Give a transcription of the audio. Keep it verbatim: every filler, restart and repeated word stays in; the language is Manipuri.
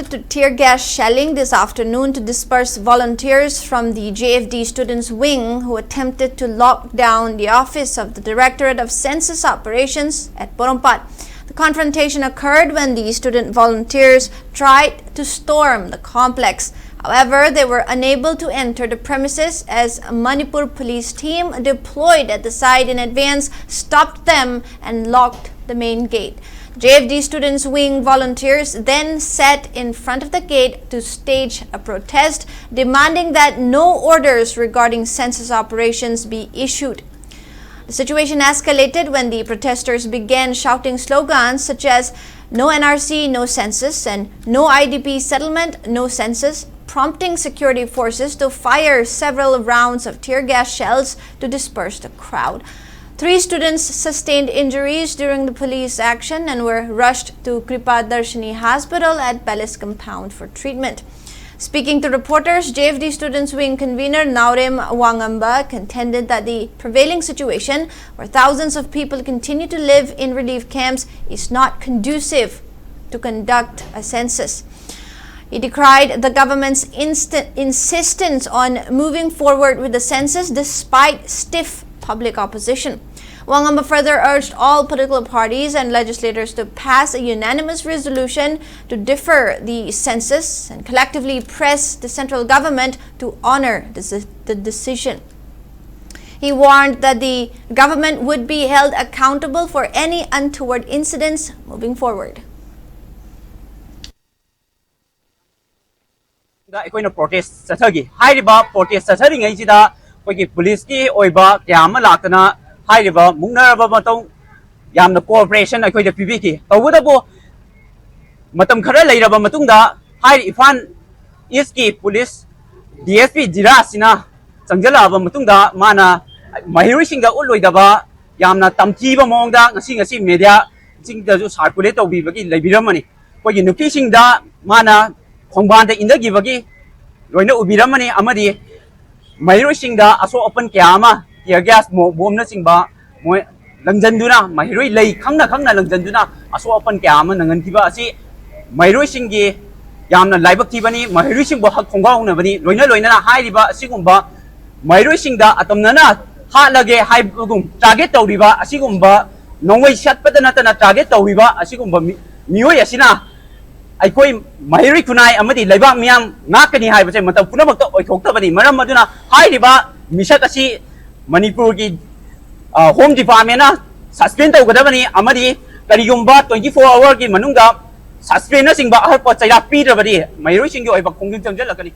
to tear gas shelling this afternoon to disperse volunteers from the J F D Students Wing who attempted to lock down the office of the Directorate of Census Operations at Porompat. The confrontation occurred when the student volunteers tried to storm the complex. However, they were unable to enter the premises as a Manipur police team deployed at the site in advance stopped them and locked the main gate. J F D Students Wing volunteers then sat in front of the gate to stage a protest, demanding that no orders regarding census operations be issued. The situation escalated when the protesters began shouting slogans such as "No N R C, no census," and "No I D P settlement, no census," prompting security forces to fire several rounds of tear gas shells to disperse the crowd. Three students sustained injuries during the police action and were rushed to Kripa Darshini Hospital at Palace Compound for treatment. Speaking to reporters, J F D Students Wing convener Naorem Wangamba contended that the prevailing situation, where thousands of people continue to live in relief camps, is not conducive to conduct a census. He decried the government's inst- insistence on moving forward with the census despite stiff public opposition. Wangamba further urged all political parties and legislators to pass a unanimous resolution to defer the census and collectively press the central government to honor the, the decision. He warned that the government would be held accountable for any untoward incidents moving forward. ꯑꯩꯈꯣꯏꯅ ꯄ꯭ꯔꯣꯇꯦꯁ ꯆꯠꯊꯈꯤ꯫ ꯍꯥꯏꯔꯤꯕ ꯄ꯭ꯔꯣꯇꯦꯁ ꯆꯠꯊꯔꯤꯉꯩꯁꯤꯗ ꯑꯩꯈꯣꯏꯒꯤ ꯄꯨꯂꯤꯁꯀꯤ ꯑꯣꯏꯕ ꯀꯌꯥ ꯑꯃ ꯂꯥꯛꯇꯅ ꯍꯥꯏꯔꯤꯕ ꯃꯨꯛꯅꯔꯕ ꯃꯇꯧ ꯌꯥꯝꯅ ꯀꯣꯑꯣꯄꯔꯦꯁꯟ ꯑꯩꯈꯣꯏꯗ ꯄꯤꯕꯤꯈꯤ꯫ ꯇꯧꯕꯇꯕꯨ ꯃꯇꯝ ꯈꯔ ꯂꯩꯔꯕ ꯃꯇꯨꯡꯗ ꯍꯥꯏꯔꯤ ꯏꯝꯐꯥꯜ ꯏꯁꯀꯤ ꯄꯨꯂꯤꯁ ꯗꯤ ꯑꯦꯁ ꯄꯤ ꯖꯤꯔꯥꯁꯤꯅ ꯆꯪꯁꯤꯜꯂꯛꯑꯕ ꯃꯇꯨꯡꯗ ꯃꯥꯅ ꯃꯍꯩꯔꯣꯏꯁꯤꯡꯗ ꯎꯠꯂꯣꯏꯗꯕ ꯌꯥꯝꯅ ꯇꯝꯊꯤꯕ ꯃꯑꯣꯡꯗ ꯉꯁꯤ ꯉꯁꯤ ꯃꯦꯗꯤꯌꯥꯁꯤꯡꯗꯁꯨ ꯁꯥꯔꯀꯨꯂꯦꯠ ꯇꯧꯕꯤꯕꯒꯤ ꯂꯩꯕꯤꯔꯝꯃꯅꯤ꯫ ꯑꯩꯈꯣꯏꯒꯤ ꯅꯨꯄꯤꯁꯤꯡꯗ ꯃꯥꯅ ꯈꯣꯡꯕꯥꯟꯗ ꯏꯟꯊꯈꯤꯕꯒꯤ ꯂꯣꯏꯅ ꯎꯕꯤꯔꯝꯃꯅꯤ꯫ ꯑꯃꯗꯤ ꯃꯍꯩꯔꯣꯏꯁꯤꯡꯗ ꯑꯁꯣꯛ ꯑꯄꯟ ꯀꯌꯥ ꯑꯃ ꯇꯤꯌꯔ ꯒ꯭ꯌꯥꯁ ꯕꯣꯝꯅꯆꯤꯡꯕ ꯃꯣꯏ ꯂꯪꯖꯟꯗꯨꯅ, ꯃꯍꯩꯔꯣꯏ ꯂꯩ ꯈꯪꯅ ꯈꯪꯅ ꯂꯪꯖꯟꯗꯨꯅ ꯑꯁꯣꯛ ꯑꯄꯟ ꯀꯌꯥ ꯑꯃ ꯅꯪꯍꯟꯈꯤꯕ ꯑꯁꯤ ꯃꯍꯩꯔꯣꯏꯁꯤꯡꯒꯤ ꯌꯥꯝꯅ ꯂꯥꯏꯕꯛ ꯊꯤꯕꯅꯤ꯫ ꯃꯍꯩꯔꯣꯏꯁꯤꯡꯕꯨ ꯍꯛ ꯈꯣꯡꯒꯥꯎꯅꯕꯅꯤ꯫ ꯂꯣꯏꯅ ꯂꯣꯏꯅꯅ ꯍꯥꯏꯔꯤꯕ ꯑꯁꯤꯒꯨꯝꯕ ꯃꯍꯩꯔꯣꯏꯁꯤꯡꯗ ꯑꯇꯝꯅꯅ ꯍꯥꯠꯂꯒꯦ ꯍꯥꯏꯕꯒꯨꯝ ꯇꯥꯔꯒꯦꯠ ꯇꯧꯔꯤꯕ ꯑꯁꯤꯒꯨꯝꯕ ꯅꯣꯡꯃꯩ ꯁꯠꯄꯗ ꯅꯠꯇꯅ ꯇꯥꯔꯒꯦꯠ ꯇꯧꯔꯤꯕ ꯑꯁꯤꯒꯨꯝꯕ ꯃꯤ- ꯃꯤꯑꯣꯏ ꯑꯁꯤꯅ ꯑꯩꯈꯣꯏ ꯃꯍꯩꯔꯣꯏ ꯈꯨꯟꯅꯥꯏ ꯑꯃꯗꯤ ꯂꯩꯕꯥꯛ ꯃꯤꯌꯥꯝ ꯉꯥꯛꯀꯅꯤ ꯍꯥꯏꯕꯁꯦ ꯃꯇꯝ ꯄꯨꯝꯅꯃꯛꯇ ꯑꯣꯏꯊꯣꯛꯇꯕꯅꯤ꯫ ꯃꯔꯝ ꯑꯗꯨꯅ ꯍꯥꯏꯔꯤꯕ ꯃꯤꯁꯛ ꯑꯁꯤ ꯃꯅꯤꯄꯨꯔꯒꯤ ꯍꯣꯝ ꯗꯤꯄꯥꯔꯠꯃꯦꯟꯅ ꯁꯁꯄꯦꯟ ꯇꯧꯒꯗꯕꯅꯤ ꯑꯃꯗꯤ ꯀꯔꯤꯒꯨꯝꯕ ꯇ꯭ꯋꯦꯟꯇꯤ ꯐꯣꯔ ꯑꯋꯥꯔꯒꯤ ꯃꯅꯨꯡꯗ ꯁꯁꯄꯦꯟꯅꯆꯤꯡꯕ ꯑꯍꯛꯄ ꯆꯩꯔꯥꯛ ꯄꯤꯗ꯭ꯔꯕꯗꯤ ꯃꯍꯩꯔꯣꯏꯁꯤꯡꯒꯤ ꯑꯣꯏꯕ ꯈꯣꯡꯖꯪ ꯆꯪꯁꯤꯜꯂꯛꯀꯅꯤ꯫